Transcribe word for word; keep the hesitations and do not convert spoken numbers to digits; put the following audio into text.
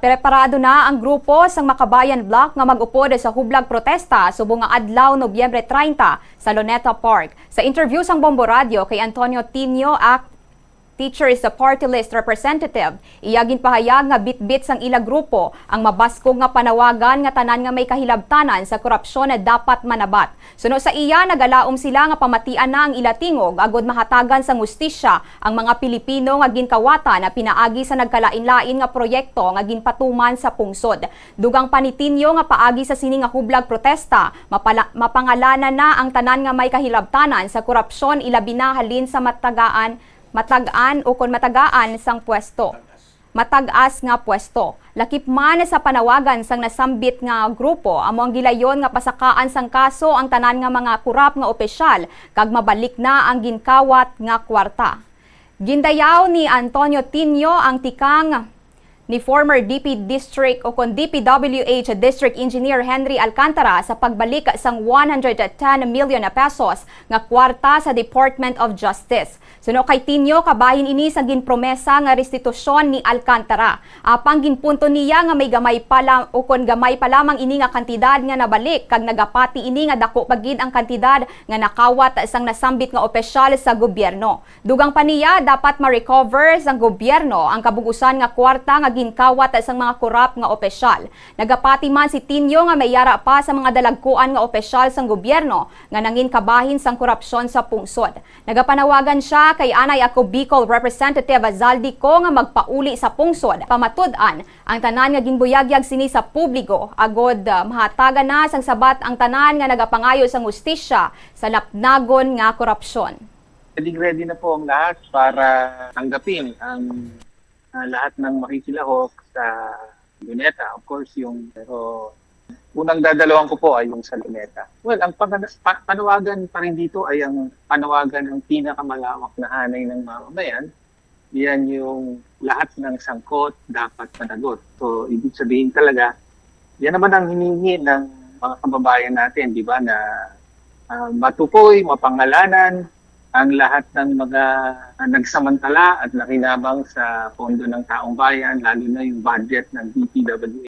Preparado na ang grupo sang Makabayan Block nga mag-upod sa hublag protesta subong nga adlaw, Nobyembre treinta, sa Luneta Park. Sa interview sang Bombo Radio kay Antonio Tinio, Act Teacher is the party list representative, iya ginpahayag nga bitbit sang ila grupo ang mabaskog nga panawagan nga tanan nga may kahilabtanan sa korupsyon na dapat manabat. Suno sa iya, nagalaom sila nga pamatian na ang ila tingog agod mahatagan sang hustisya ang mga Pilipino nga ginkawatan na pinaagi sa nagkalain-lain nga proyekto nga ginpatuman sa pungsod. Dugang pa ni Tinio nga paagi sa sini nga hublag protesta, mapala-, mapangalanan na ang tanan nga may kahilabtanan sa korupsyon, ilabi na halin sa matagaan, matag-an ukon matagaan sang pwesto. Matag-as nga pwesto. Lakip man sa panawagan sang nasambit nga grupo, amo ang gilayon nga pasakaan sang kaso ang tanan nga mga korap nga opisyal kag mabalik na ang ginkawat nga kwarta. Gindayaw ni Antonio Tinio ang tikang ni former D P District o kon D P W H District Engineer Henry Alcantara sa pagbalik sang one hundred ten million na pesos nga kwarta sa Department of Justice. Suno kay Tinio, kabahin ini sa ginpromesa nga restitusyon ni Alcantara. Apang ginpunto niya nga may gamay pa la-, o kon gamay pa lamang ini nga kantidad nga nabalik kag nagapati ini nga dako pa gid ang kantidad nga nakawat sang nasambit nga opisyal sa gobyerno. Dugang pa niya, dapat ma-recover sang gobyerno ang kabug-usan nga kwarta nga ginkawat sang mga korap nga opisyal. Nagapati man si Tinio nga may yara pa sa mga dalagkuan nga opisyal sang gobyerno nga nangin kabahin sang korupsyon sa pungsod. Nagapanawagan siya kay anay ako Bicol Representative Zaldy Co nga magpauli sa pungsod, pamatud-an ang tanan nga ginbuyagyag sini sa publiko, agod, ah, mahatagan na sang sabat ang tanan nga nagapangayo sang hustisya sa lapnagon nga korupsyon. Ready, ready na po ang lahat para tanggapin ang, ah, lahat ng makikilahok sa Luneta. Of course, yung, pero unang dadalawan ko po ay yung sa Luneta. Well, ang pangana-, pa-, panawagan pa rin dito ay ang panawagan ng pinakamalawak na hanay ng mamamayan. Yan yung lahat ng sangkot dapat managot. So, ibig sabihin talaga, yan naman ang hinihingi ng mga kababayan natin, di ba, na, ah, matukoy, mapangalanan ang lahat ng mga nagsamantala at nakinabang sa pondo ng taong bayan, lalo na yung budget ng D P W H.